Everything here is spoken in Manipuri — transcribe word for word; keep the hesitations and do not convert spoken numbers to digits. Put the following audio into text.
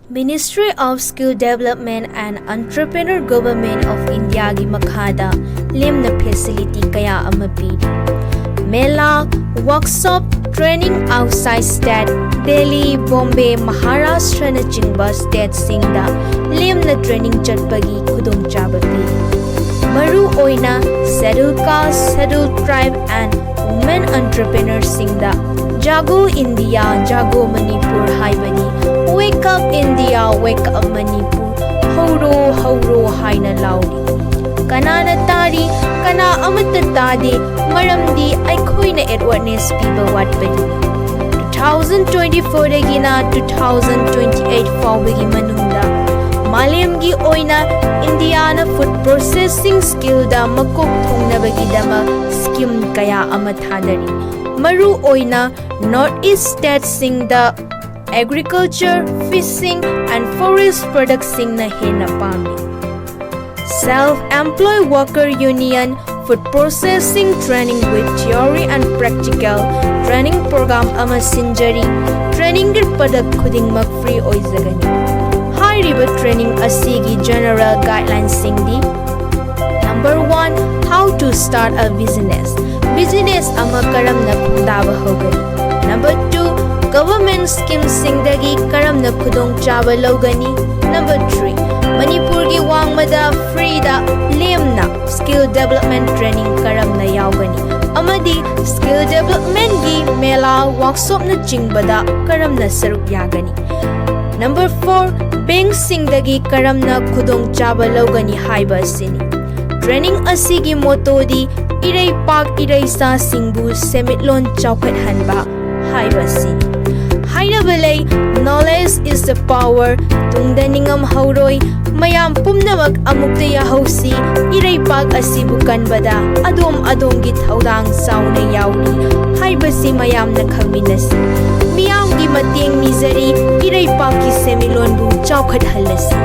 Ministry of Skill Development and Entrepreneur, Government of Indiaꯒꯤ ꯃꯈꯥꯗ ꯂꯦꯝꯅ facility ꯀꯌꯥ ꯑꯃ ꯄꯤꯔꯤ꯫ ꯃꯦꯂꯥ, workshop, training outside state, Delhi, Bombay, ꯃꯍꯥꯔꯥꯁꯇ꯭ꯔꯅꯆꯤꯡꯕ stateꯁꯤꯡꯗ ꯂꯦꯝꯅ training ꯆꯠꯄꯒꯤ ꯈꯨꯗꯣꯡꯆꯥꯕ ꯄꯤꯔꯤ꯫ ꯃꯔꯨ ꯑꯣꯏꯅ Scheduled Caste, Scheduled Tribe and Women Entrepreneurꯁꯤꯡꯗ Jago India, Jago Manipur ꯍꯥꯏꯕꯗꯤ Wake Up India, Wake Up Manipur, ꯍꯧꯔꯣ, ꯍꯧꯔꯣ ꯍꯥꯏꯅ ꯂꯥꯎꯔꯤ꯫ ꯀꯅꯥꯅ ꯇꯥꯔꯤ? ꯀꯅꯥ ꯑꯃꯠꯇ ꯇꯥꯗꯦ, ꯃꯔꯝꯗꯤ ꯑꯩꯈꯣꯏꯅ awareness ꯄꯤꯕ ꯋꯥꯠꯄꯒꯤꯅꯤ꯫ Two thousand twenty fourꯗꯒꯤꯅ two thousand twenty eight ꯐꯥꯎꯕꯒꯤ ꯃꯅꯨꯡꯗ ꯃꯥꯂꯦꯝꯒꯤ ꯑꯣꯏꯅ ꯏꯟꯗꯤꯌꯥꯅ food processing skillꯗ ꯃꯀꯣꯛ ꯊꯣꯡꯅꯕꯒꯤꯗꯃꯛ scheme ꯀꯌꯥ ꯑꯃ ꯊꯥꯗꯔꯤ꯫ ꯃꯔꯨ ꯑꯣꯏꯅ North East stateꯁꯤꯡꯗ agriculture, fishing and forest productꯁꯤꯡꯅ ꯍꯦꯟꯅ ꯄꯥꯝꯃꯤ꯫ Self Employed Worker Union Food Processing Training with Theory and Practical Training Program ꯑꯃ ꯁꯤꯟꯖꯔꯤ꯫ Trainingꯒꯤ product ꯈꯨꯗꯤꯡꯃꯛ free ꯑꯣꯏꯖꯒꯅꯤ꯫ ꯍꯥꯏꯔꯤꯕ training ꯑꯁꯤꯒꯤ general guidelinesꯁꯤꯡꯗꯤ: Number one, how to start a business. Business ꯑꯃ ꯀꯔꯝꯅ ꯈꯣꯡꯗꯥꯕ ꯍꯧꯒꯅꯤ? Number two, government schemeꯁꯤꯡꯗꯒꯤ ꯀꯔꯝꯅ ꯈꯨꯗꯣꯡꯆꯥꯕ ꯂꯧꯒꯅꯤ? Number three, ꯃꯅꯤꯄꯨꯔꯒꯤ ꯋꯥꯡꯃꯗ freeꯗ ꯂꯦꯝꯅ skill development training ꯀꯔꯝꯅ ꯌꯥꯎꯒꯅꯤ? ꯑꯃꯗꯤ skill developmentꯒꯤ ꯃꯦꯂꯥ, workshopꯅꯆꯤꯡꯕꯗ ꯀꯔꯝꯅ ꯁꯔꯨꯛ ꯌꯥꯒꯅꯤ? Number four, bankꯁꯤꯡꯗꯒꯤ ꯀꯔꯝꯅ ꯈꯨꯗꯣꯡꯆꯥꯕ ꯂꯧꯒꯅꯤ ꯍꯥꯏꯕ ꯑꯁꯤꯅꯤ꯫ Training ꯑꯁꯤꯒꯤ mottoꯗꯤ ꯏꯔꯩꯄꯥꯛ ꯏꯔꯩꯆꯥꯁꯤꯡꯕꯨ ꯁꯦꯟꯃꯤꯠꯂꯣꯟ ꯆꯥꯎꯈꯠꯍꯟꯕ ꯍꯥꯏꯕ ꯑꯁꯤꯅꯤ꯫ ꯍꯥꯏꯅꯕ ꯂꯩ, "Knowledge is the power"꯫ ꯇꯨꯡꯗ ꯅꯤꯡꯉꯝ ꯍꯧꯔꯣꯏ, ꯃꯌꯥꯝ ꯄꯨꯝꯅꯃꯛ ꯑꯃꯨꯛꯇ ꯌꯥꯍꯧꯁꯤ, ꯏꯔꯩꯄꯥꯛ ꯑꯁꯤꯕꯨ ꯀꯟꯕꯗ ꯑꯗꯣꯝ ꯑꯗꯣꯝꯒꯤ ꯊꯧꯗꯥꯡ ꯆꯥꯎꯅ ꯌꯥꯎꯔꯤ ꯍꯥꯏꯕꯁꯤ ꯃꯌꯥꯝꯅ ꯈꯪꯃꯤꯟꯅꯁꯤ꯫ ꯃꯤꯌꯥꯝꯒꯤ ꯃꯇꯦꯡ ꯅꯤꯖꯔꯤ, ꯏꯔꯩꯄꯥꯛꯀꯤ ꯁꯦꯟꯃꯤꯠꯂꯣꯟꯕꯨ ꯆꯥꯎꯈꯠꯍꯜꯂꯁꯤ꯫